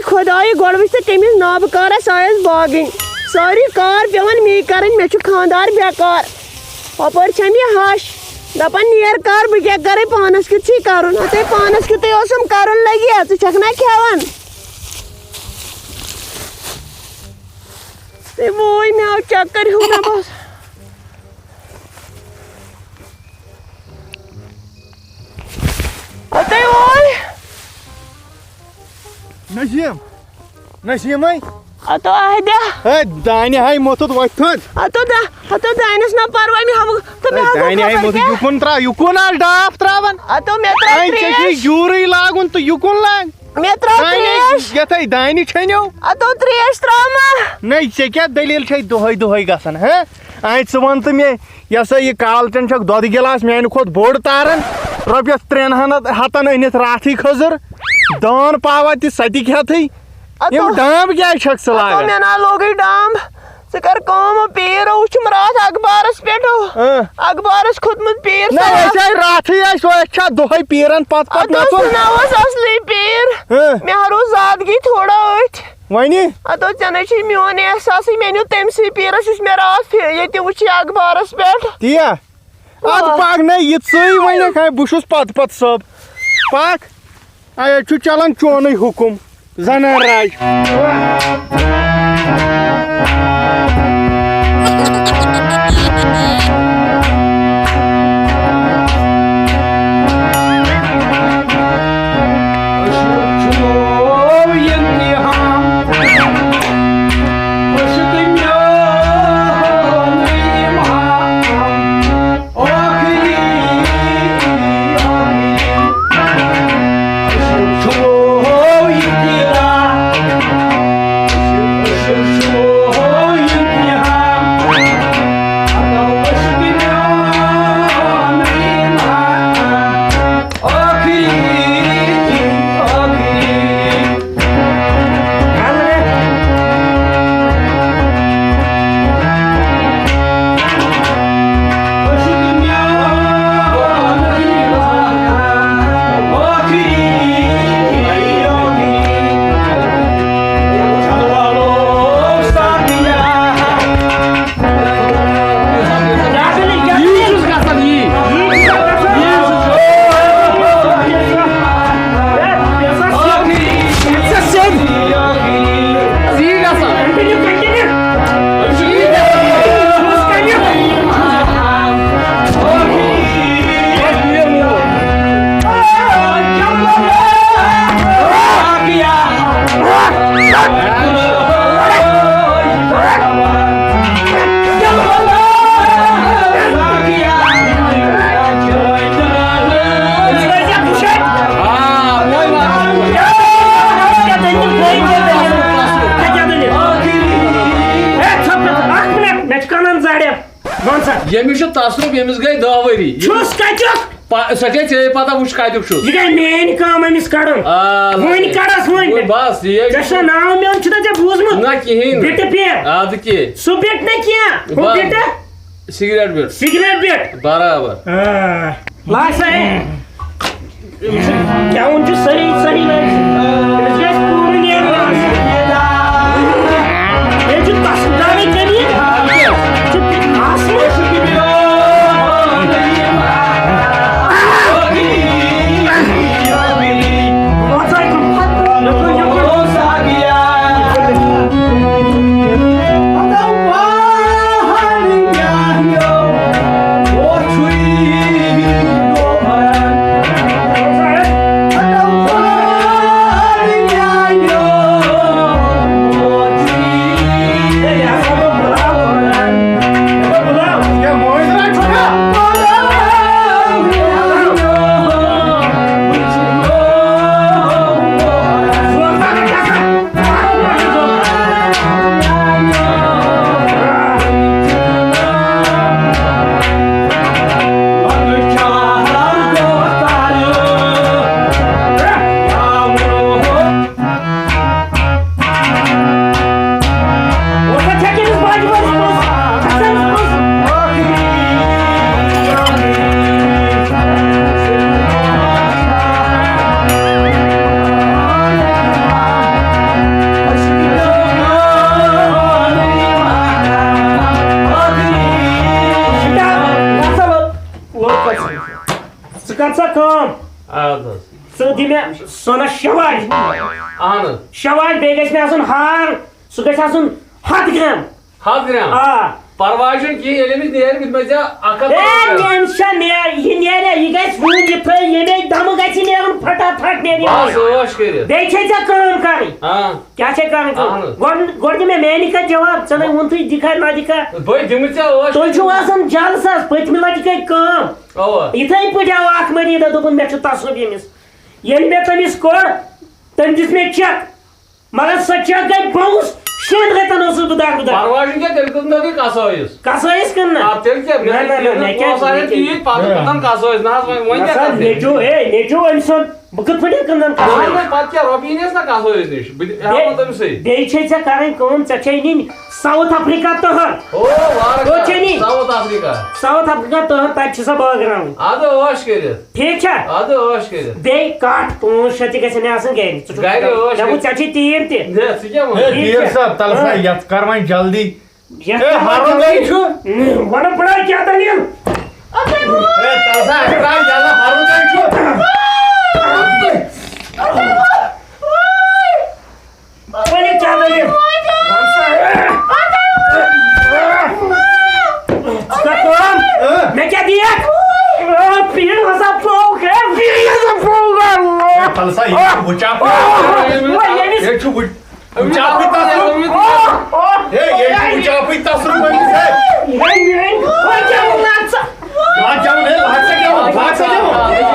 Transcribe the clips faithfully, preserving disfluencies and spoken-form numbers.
خۄدایہِ، گۄڈٕ وٕچھ ژٕ کٔمِس نابہٕ کارَس آیَس باگٕنۍ۔ سٲری کار پٮ۪وان مے کَرٕنۍ، مےٚ چھُ خانٛدار بیکار۔ ہۄپٲرۍ چھَم یہِ ہَش، دَپان نیر کَر، بہٕ کیٛاہ کَرَے، پانَس کیُتھ چھُے کَرُن؟ ہَتَے پانَس کیُتھُے اوسُم کَرُن لَگہِ، ژٕ چھَکھ نا کھٮ۪وان؟ تٔمۍ ووے مےٚ، آو چکر ہیوٗ مےٚ باسان۔ ہتٕے ووے۔ نسیٖم، نسیٖمے۔ ہتو اہدیا۔ ہے، دانہِ ہاے موٚتھُت وۄتھُن۔ ہتو دا-، ہتو دانٮ۪س نہ پرواے، مےٚ ہاوُکھ تہٕ مےٚ ہے، ہاوُکھ دانہِ ہاے خبر موٚتھُت، کیٛاہ۔ یُکُن ترٛاو، یُکُن آز ڈاپھ ترٛاوان۔ ہتو مےٚ ترٛٲو ہے، ژےٚ چھُے ترٛیش۔ جوٗرٕے لاگُن تہٕ یُکُن لاگ۔ مےٚ ترٛٲو دانہِ ترٛیش۔ یتھے دانہِ چھٔنِو۔ ہتو ترٛیش ترٛاوما۔ نہ، ژےٚ کیٛاہ دٔلیٖل چھے دۄہے دۄہے گژھان، ہہ؟ اَے، ژٕ وَن تہٕ مےٚ، یہِ ہسا یہِ کالچن چھکھ دۄدٕ گِلاس میانہِ کھۄتہٕ بوٚڑ تاران، رۄپیَس ترٛٮ۪ن ہن ہتن أنِتھ راتھٕے کھٔزٕر، دان پاوا تہِ سۄ تہِ کھٮ۪تھٕے۔ ادٕ یِم تو-، ڈامب کیٛازِ چھکھ ژٕ ادٕ تو لاگان؟ مےٚ نا لوگُے ڈامب۔ ژٕ کر کٲم، پیٖر وُچھُم راتھ اخبارس پٮ۪ٹھ۔ اۭں۔ اخبارس کھوٚتمُت پیٖر نہ، صاحب۔ أسۍ آے راتھٕے آے، سُہ أسۍ چھا دۄہے پیٖرن پتھ پتھ ادٕ نژُن؟ سُہ نا اوس اصلی پیٖر۔ اۭں۔ مےٚ روٗز زادگی تھوڑا أتھۍ۔ وۄنۍ؟ ادٕ ژےٚ نے چھُے میون احساسٕے، مےٚ نیوٗ تٔمسٕے پیٖرس، یُس مےٚ راتھ فے-، ییٚتہِ وُچھ یہِ اخبارس پٮ۪ٹھ۔ تی یا؟ ادٕ آ۔ پکھ نہ، یہِ ژٕے ونکھ، ہے، بہٕ چھُس پتہٕ پتہٕ صٲب۔ پکھ۔ ہے، ییٚتہِ چھُ چلان چونُے حُکُم، زنان راج۔ مےٚ چھُ کَنَن زَرٮ۪ر۔ وَن سا۔ ییٚمِس چھُ تصرُف، ییٚمِس گٔے دَہ ؤری۔ چھُس کَتیُک؟ پا-، سۄ چھےٚ ژےٚ پَتہ، وٕچھ کَتیُک چھُس۔ یہِ گٔے میٛٲنۍ کٲم أمِس کَڑُن۔ آ، وۄنۍ کَڑَس وۄنۍ۔ وۄنۍ بَس، یہِ ژےٚ چھُ ناو میون چھُنہ ژےٚ بوٗزمُت؟ نہ، کِہیٖنۍ نہٕ۔ بِٹہٕ پیر۔ اَدٕ کیٛاہ؟ سُہ بِٹ نہ کینٛہہ۔ ہُہ بَس۔ بِٹہٕ۔ سِگریٹ بِٹ۔ سِگریٹ بِٹ۔ برابر۔ آ۔ لاگ سا، ہے۔ گٮ۪وُن چھُ صحیح، صحیح لٲگِتھ۔ أمِس گژھِ پوٗرٕ نیرُن۔ ییٚتہِ چھُ تصوٗر دارٕے کٔمی۔ چھُ آسمُت۔ مےٚ سۄنَس شےٚ واج۔ اہن حظ۔ شےٚ واج، بیٚیہِ گژھِ مےٚ آسُن ہار، سُہ گژھِ آسُن ہَتھ گرام۔ ہَتھ گرام؟ آ۔ پرواے چھُنہٕ کینٛہہ، ییٚلہِ أمِس نیرِ، بہٕ دِمے ژےٚ اَکھ ہَتھ ہے، رۄپیہِ۔ أمِس چھا نیر-، یہِ نیرِ، یہِ گژھِ وُنہِ یِتھُے، ییٚمے دمہٕ گژھِ یہِ نیرُن پھٹا پھٹ نیرِ یہِ بس وُنہِ۔ عٲش کٔرِتھ۔ بیٚیہِ چھے ژےٚ کٲم کَرٕنۍ۔ آ۔ کیٛاہ چھے کَرٕنۍ کٲم؟ اہن حظ۔ گۄڈٕ، گۄڈٕ دِ مےٚ میٛانہِ کَتھِ جواب، ژےٚ نَے ووٚنتھٕے دِ کَر نہ دِ کَر۔ بٔے دِمہٕ ژےٚ عٲش تُہۍ چھِو کٔرِتھ۔ آسان جلسَس، پٔتمہِ لَٹہِ گٔے کٲم۔ اَوا۔ یِتھَے پٲٹھۍ آو اَکھ مٔریٖدا، دوٚپُن مےٚ چھُ تصرُف ییٚمِس۔ ییٚلہِ مےٚ تٔمِس کوٚر، تٔمۍ دِژ مےٚ چیک، مگر سۄ چیک گٔے باؤنس، شیٚن رٮ۪تن اوسُس بہٕ دَربٕدَر۔ پرواے چھُنہٕ کینٛہہ، تیٚلہِ کٕنہٕ نہٕ تُہۍ کسٲیِس۔ کسٲیِس کٕنہٕ نا؟ آ، تیٚلہِ کیٛاہ؟ مےٚ نہ، نہ، نہ، مےٚ کیٛاہ، پونٛسہٕ آنہِ مےٚ کیٛاہ؟ تیٖتۍ، پتہٕ کٕنن کسٲیِس، نہ حظ، وۄنۍ، وۄنۍ نہ کیٛاہ سا، کرٕ؟ نیٚچو، ہے، نیٚچو، أمۍ سُنٛد، بہٕ کِتھ پٲٹھۍ کٕنن نہ حظ، کسٲیِس؟ وۄنۍ پتہٕ کیٛاہ، رۄپیہِ یی نہٕ کسٲیِس نِش، بہٕ تہِ ہٮ۪مہٕ بیٚیہِ، تٔمۍ سٕے۔ بیٚیہِ چھے ژےٚ کرٕنۍ کٲم، ژےٚ چھے نِنۍ ساؤتھ افریقہ تٔہر۔ او، وارٕ کوٚت چھے کتھ؟ نِنۍ؟ South Africa. ساؤتھ افریقہ تٔہر، تتہِ چھِ سۄ بٲگراوٕنۍ۔ اَدٕ عٲش کٔرِتھ۔ ٹھیٖک چھا؟ اَدٕ عٲش کٔرِتھ۔ بیٚیہِ کَٹھ پانٛژھ شےٚ تہِ گژھن مےٚ آسٕنۍ گرِ۔ ژٕ چھُکھ گرِ عٲش مےٚ ووٚن، کٔرِتھ۔ ژےٚ چھے تیٖر تہِ۔ ہے، ژٕ کیٛاہ وَنان؟ ہے، ٹھیٖک تیٖر چھا؟ صٲب، تَلہٕ سا، ہاں۔ یَتھ کر وۄنۍ جلدی۔ یَتھ ہے، کر وۄنۍ ہرُن جلدی۔ ہے چھُ۔ وَنہٕ بہٕ کیٛاہ دٔلیٖل؟ ہے، تَلہٕ سا، اَسہِ درٛاو یَلہٕ، ہرُن ہے چھُ۔ ؤنِو کیٛاہ دٔلیٖل؟ وَن سا۔ ژٕ کر کٲم۔ مےٚ کیٛاہ دِیَکھ؟ پیٖر ہسا پوٚک، ہے، پیٖر ہسا پوٚک۔ ہے، تَلہٕ سا، یہِ چھُ وٕچاپھٕے۔ وۄنۍ ییٚمِس یہِ چھُ وٕچ-، وٕچاپھٕے تصرُف۔ ہے، یہِ چھُ وٕچاپھٕے تصرُف أمِس، ہے۔ وۄنۍ، وۄنۍ، وۄنۍ کیٛاہ ووٚن اَتھ ژےٚ؟ لاگ گٮ۪وُن، ہے، لاگ سا گٮ۪وُن، لاگ سا گٮ۪وُن۔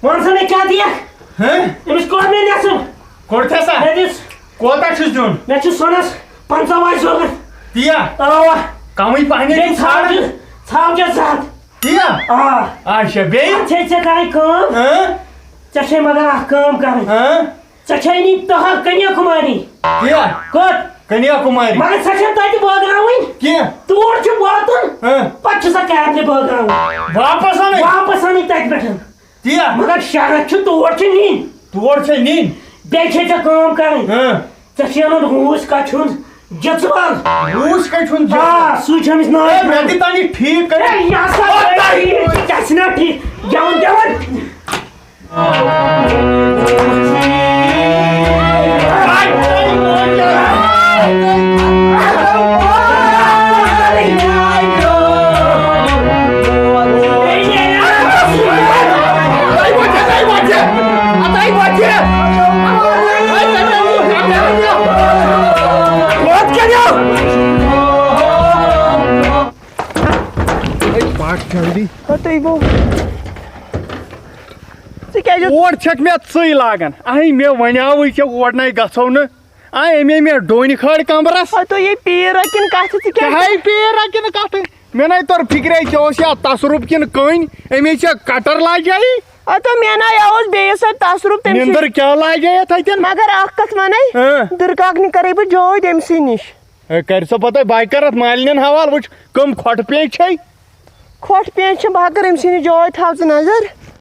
وَن سا مےٚ کیٛاہ دِیَکھ؟ ہہ؟ أمِس کوٚر مےٚ نٮ۪صٕف۔ کوٚر ژےٚ سا؟ مےٚ دِژ، کوتاہ چھُس دیُن؟ مےٚ چھُ سۄنَس پنٛژاہ واے ضوٚرَتھ۔ تی یا؟ اَوا۔ کَمٕے پَہنٕے بیٚیہِ چھُ ژھاوجہِ، ژھاوجہِ زٕ ہَتھ۔ تی یا؟ آ۔ اچھا، بیٚیہِ؟ اَتھ چھے ژےٚ کَرٕنۍ کٲم۔ ہہ؟ ژےٚ چھے مگر اَکھ کٲم کَرٕنۍ۔ ہہ؟ ژےٚ چھے نِنۍ تٔہَر کنیاکُماری۔ کیٛاہ؟ کوٚت؟ کنیاکُماری۔ مگر سۄ چھےٚ تَتہِ بٲگراوٕنۍ۔ کیٛاہ؟ تور چھُ واتُن۔ ہہ۔ پَتہٕ چھُ سۄ کیبنہِ بٲگراوٕنۍ۔ واپس اَنٕنۍ؟ واپس اَنٕنۍ تَتہِ پٮ۪ٹھ۔ تی یا؟ مگر شرط چھُ تور چھِ نِنۍ۔ تور چھِ نِنۍ؟ بیٚیہِ چھے ژےٚ کٲم کَرٕنۍ۔ ہہ۔ ژےٚ چھُے اَنُن روٗس کَچھِ ہُنٛد جِژوَل۔ روٗس کَچھِ ہُنٛد جِژوَل؟ آ، سُے چھُ أمِس ناو۔ ہے، مےٚ دِ تَنہِ ٹھیٖک کٔرِتھ۔ ہے، یہِ ہسا او، تۄہہِ تۄہہِ ٹھیٖک، یہِ کیٛاہ چھُنہ ٹھیٖک؟ گٮ۪وُن، گٮ۪وُن۔ پَکھ جلدی۔ ہتٕے گوٚو۔ ژٕ کیٛازِ؟ اور چھکھ مےٚ ژٕے لاگان۔ اہے، مےٚ ونیاوٕے ژےٚ اور نَے گژھو نہٕ۔ آ، أمۍ أنۍ مےٚ ڈوٗنۍ کھٲلۍ کمرس۔ ہتو یے پیٖر کِنہٕ کتھٕ ژٕ کیٛاہ؟ کیٛاہ ہے پیٖر کِنہٕ کتھٕ؟ مےٚ نَے توٚر فکرے، ژےٚ اوس یا تصرُف کِنہٕ کٔنۍ؟ أمۍ ژےٚ کٹر لاجے؟ ہتو مےٚ نَے اوس بیٚیِس سۭتۍ تصرُف تٔمۍ سۭتۍ۔ نِندٕر کیٛاہ لاجے یتھے کٔنۍ؟ مگر اکھ کتھ ونے، ہاں۔ دُرکاکنہِ کرے بہٕ جوے تٔمۍ سٕے نِش۔ ہے، کر سا پتہٕ بایکرس مالِنٮ۪ن حوالہٕ، وٕچھ کٕم کھۄٹہٕ پیچ چھے۔ کھۄٹھ پیچ چھِ، بہٕ ہا کَرٕ أمۍ سٕے نِش جاے، تھاو ژٕ نظر۔